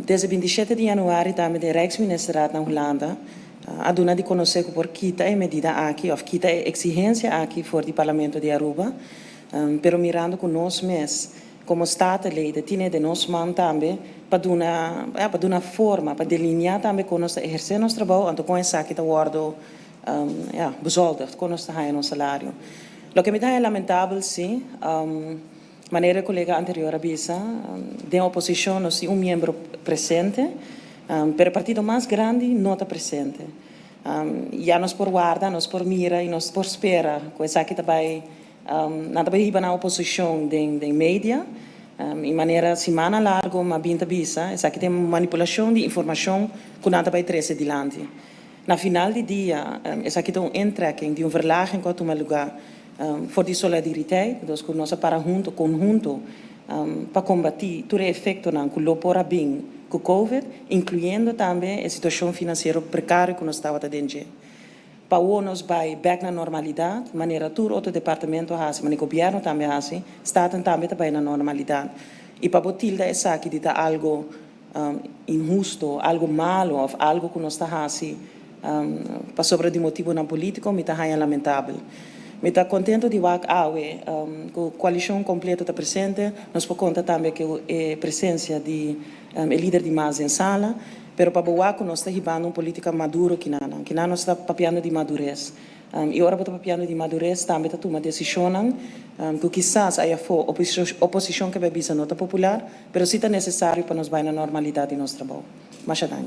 Desde 27 di januari tambe den Rijksministerraad na Hulanda a duna di conoce cu por kita e medida aki of kita e exigencia aki for di Parlamento di Aruba, pero mirando cu nos mes como Statenleden tin den nos man tambe pa duna, ja, pa duna forma, pa delinea tambe con nos ta eherce nos trabou, anto con esaki ta wordo ja, bezoldigd, con nos ta haya nos salario. Loke mi ta lamentabel, si, manera e colega anterior a bisa, di oposicion nos tin un miembro presente, pero e partido mas grandi no ta presente. Ya nos por warda, nos por mira y nos por spera cu esaki tambe nan tambe hiba na oposicion den media, y manera siman largo m'a bin ta bisa, esaki tin manipulacion di informacion cu nan tambe trece dilanti. Na final di dia, esaki tin un intrekking di un verlaging cu a tuma luga voor di solidariteit, dus cu nos para hunto, conhunto, pa combati tur efectonan cu lo por a bin cu COVID, incluyendo tambe e situacion financiero precario cu nos tabata aden. Pa nos bay back na normalidad, manera tur otro departamento hasi, manera gobierno tambe hasi, Staten tambe tambe na normalidad. Y pa bo tilda esaki di ta algo inhusto, algo malo of algo cu nos ta hasi pa sobre di motibonan politico, mi ta lamentabel. Mi ta contento di wak awe, cu e coalicion completo ta presente, nos por conta tambe cu e presencia di e lider di MAS den sala, pero pa bo wak nos ta hibando un politica maduro akinan nos ta papiando di madurez. Y ora ta papiando di madurez, tambe ta tuma decision cu kisas ey afo oposicion cu bay bisa no ta popular, pero si ta necesario pa nos bay na normalidad di nos trabou. Masha danki.